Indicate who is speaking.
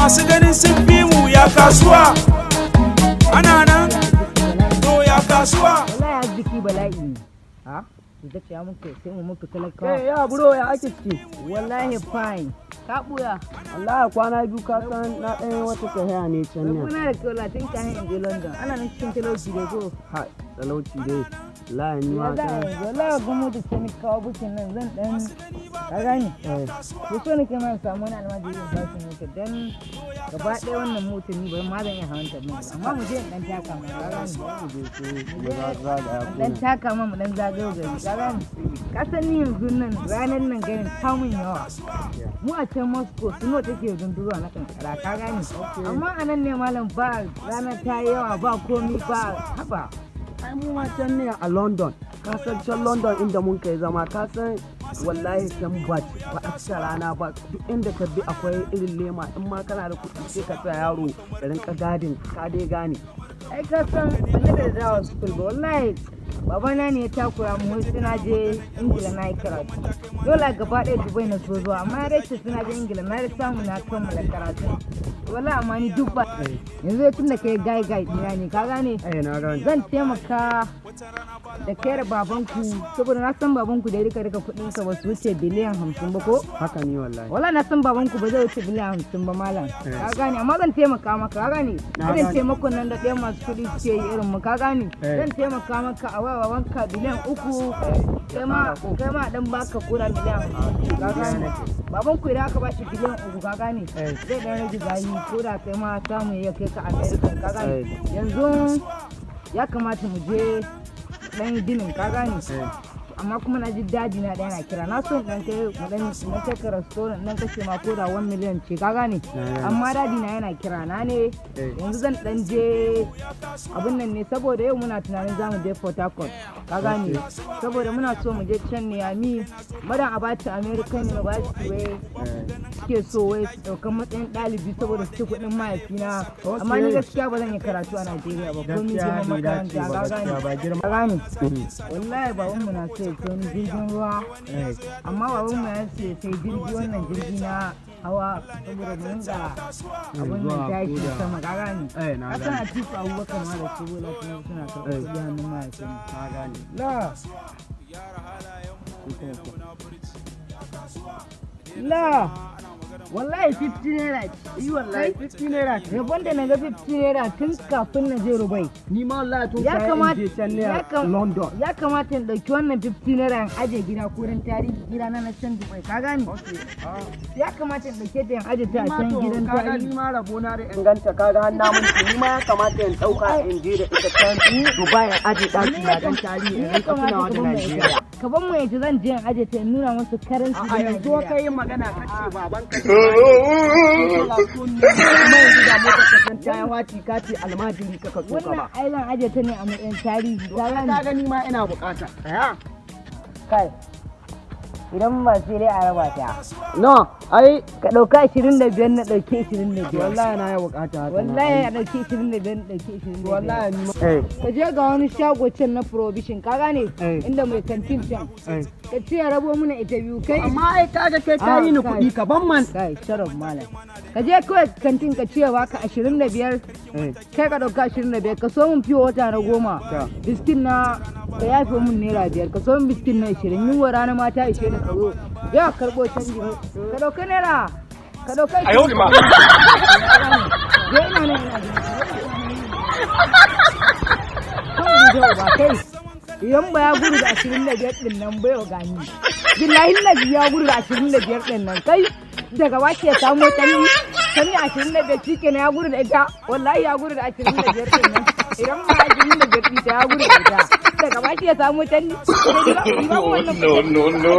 Speaker 1: Masu ganin sun fi mu, ya kasuwa? Ana nan to, ya kasuwa?
Speaker 2: Wallahi arziki bala'i ne. Ha, da ce muka sai mu muku talakawa.
Speaker 3: Eh ya bro, ya ake ciki?
Speaker 2: Wallahi fine. Ka buya?
Speaker 3: Wallahi kwana biyu, ka san na ɗan wata tahiya ne can ne.
Speaker 2: Kuna da kola tun kayan in je London. Ana nan cikin talauci dai ko?
Speaker 3: Ha, talauci dai. Wallahi ni ma
Speaker 2: Ya za a
Speaker 3: kan
Speaker 2: yanzu? Wallahi gwamnati ce ni kawo bukin nan, zan dan, ka gane?
Speaker 3: Eh.
Speaker 2: Ko so nake ma in samu wani almajiri in ba shi mota, dan gaba ɗaya wannan motar ni bari ma zan iya hawan ta ba. Amma mu je in dan taka ma, ka gane?
Speaker 3: Mu je sai mu zagaya.
Speaker 2: Mu dan taka ma, mu dan zagayo gari, ka gane? Ka san ni yanzu nan ranar nan garin ta mun yawa. Mu a can Moscow snow take dunduruwa na kankara, ka gane? Amma a nan ne malam, ba ranar ta yi yawa ba, komi ba, haba.
Speaker 3: Ai mu ma can ne a London. Ka san can London inda mun kai zama, ka san wallahi can ba ba a cika rana ba. Duk inda ka bi akwai irin lema. In ma kana da kuɗi sai ka sa yaro da rinka gadin ka dai, gane?
Speaker 2: Ai ka san ban da dawo school ba. Wallahi babana ne ya takura mu wai suna je Ingila na yi karatu. Dole gaba ɗaya Dubai na so zuwa, amma ya race suna je Ingila na da samu na kammala karatu. Wallahi amma ni duk ba yanzu tun da kai guy guy ɗina ne, ka gane?
Speaker 3: Eh, na gane.
Speaker 2: Zan taimaka da kai da babanku, saboda na san babanku da ya rika rika kuɗin sa ba su wuce biliyan 50 ba ko?
Speaker 3: Haka ne wallahi.
Speaker 2: Wala na san babanku ba zai wuce biliyan 50 ba malam, ka gane? Amma zan taimaka maka, ka gane?
Speaker 3: Na
Speaker 2: Irin
Speaker 3: gane.
Speaker 2: taimakon nan da ɗaya masu kuɗi suke yi irin mu, ka gane?
Speaker 3: Eh.
Speaker 2: Zan taimaka maka a waya babanka biliyan 3, kai ma dan baka kura miliyan 50, ka gane? Babanku idan aka bashi biliyan 3, ka gane,
Speaker 3: Eh.
Speaker 2: zai dan rage zayi ko da kai ma samu ya kai ka America, ka gane?
Speaker 3: Eh.
Speaker 2: Yanzu ya kamata mu je dan yi dining, ka gane?
Speaker 3: Eh.
Speaker 2: Amma kuma na ji daddy na ɗaya na kira na, so dan kai mu dan na kai ka restaurant dan kashe ma ko da 1 million ce, ka gane?
Speaker 3: Na gane.
Speaker 2: Amma daddy na yana kira na ne.
Speaker 3: Eh.
Speaker 2: Yanzu zan dan je abin nan ne, saboda yau muna tunanin za mu je Port Harcourt, ka gane? Saboda muna so mu je can ne Yami Madan Abacha American University wai suke so wai su ɗaukan matsayin ɗalibi saboda su ci kuɗin mahaifina. Amma ni gaskiya ba zan yi karatu a Najeriya ba, ko ni
Speaker 3: Gaskiya
Speaker 2: girman
Speaker 3: bai dace
Speaker 2: makaranta,
Speaker 3: ba,
Speaker 2: ka gane?
Speaker 3: gaskiya ba girma.
Speaker 2: Ka gane? Wallahi babanmu na so ya sai wani jirgin ruwa, amma babanmu ya ce sai jirgi, wannan jirgi na hawa, saboda mu ringa abun nan
Speaker 3: Zuwa
Speaker 2: tashi
Speaker 3: koda.
Speaker 2: sama, ka gane?
Speaker 3: Eh, na
Speaker 2: Ka san
Speaker 3: gane.
Speaker 2: Atiku Abubakar ma da su Bola Tinubu suna karɓar
Speaker 3: Eh.
Speaker 2: kuɗi hannun mahaifinmu.
Speaker 3: Na gane.
Speaker 2: La la, wallahi 50 naira.
Speaker 3: Yi wallahi 50 naira.
Speaker 2: Rabon da na ga 50 naira tun kafin na je Dubai.
Speaker 3: Ni ma wallahi tun
Speaker 2: Ya
Speaker 3: kayan in
Speaker 2: kamata
Speaker 3: je can ne
Speaker 2: ya
Speaker 3: a London.
Speaker 2: Ya kamata in ɗauki wannan 50 naira in aje gida ko ran tarihi gida na na can Dubai, ka gane? Ya kamata in ɗauke ta in aje ta a
Speaker 3: Ma
Speaker 2: can
Speaker 3: to
Speaker 2: gidan
Speaker 3: kaga
Speaker 2: tarihi.
Speaker 3: ni ma rabo na da inganta, kaga har na mun, ni ma ya kamata in dauka in je da ita can Dubai in aje daki na dan tarihi
Speaker 2: Ni
Speaker 3: in
Speaker 2: ya
Speaker 3: rinka
Speaker 2: kamata
Speaker 3: tunawa
Speaker 2: ka
Speaker 3: da
Speaker 2: ban mu
Speaker 3: Najeriya.
Speaker 2: ita. Ka ban mu ita, zan je in aje ta in nuna musu currency
Speaker 3: A
Speaker 2: din
Speaker 3: yanzu
Speaker 2: Najeriya.
Speaker 3: kai magana kace baban ka ce kuma yanzu da motar ka san ta waci ka ce almajiri kaka so ka
Speaker 2: Wannan
Speaker 3: ba.
Speaker 2: ai zan aje ta ne a matsayin tarihi, ka
Speaker 3: Ka
Speaker 2: gane?
Speaker 3: gani ma ina bukata.
Speaker 2: Kai, idan ba sai dai a raba ta.
Speaker 3: No, ai
Speaker 2: Ka ɗauka 25, na ɗauki 25.
Speaker 3: Wallahi na yi bukata haka.
Speaker 2: Wallahi a ɗauki 25, na ɗauki 25.
Speaker 3: Wallahi ni ma eh.
Speaker 2: Ka je ga wani shago can na provision, ka gane?
Speaker 3: Eh.
Speaker 2: Inda mai kantin can,
Speaker 3: Eh.
Speaker 2: ka ce ya rabo mana ita biyu, kai.
Speaker 3: Amma ai kaga kai ka yi ni
Speaker 2: Ah, kai.
Speaker 3: kuɗi ka ban man.
Speaker 2: Kai, sharaf malam, ka je kawai kantin ka ce baka 25.
Speaker 3: Eh.
Speaker 2: Kai ka ɗauka 25, ka so mun fiye wata na 10.
Speaker 3: Ta.
Speaker 2: Biskin na ka yafe mun naira 5, ka so mun biskin na 20. Yunwa rana ma ta ishe ni. Tsaro ya karɓo canji, ka ɗauka naira, ka ɗauka.
Speaker 1: A yau ma.
Speaker 2: Je, ina nan ina jin kan gujewa ba. Kai, idan ba ya gudu da 25 ɗin nan bai wa gani, billahi lazi ya gudu da 25 ɗin nan. Kai, daga ba ke samu canji, canji 25 shi kenan ya gudu da ita. Wallahi ya gudu da 25 ɗin nan. Idan ba 25 ɗin ta ya gudu da ita, daga ba ke samu canji.
Speaker 1: No, no, no, no.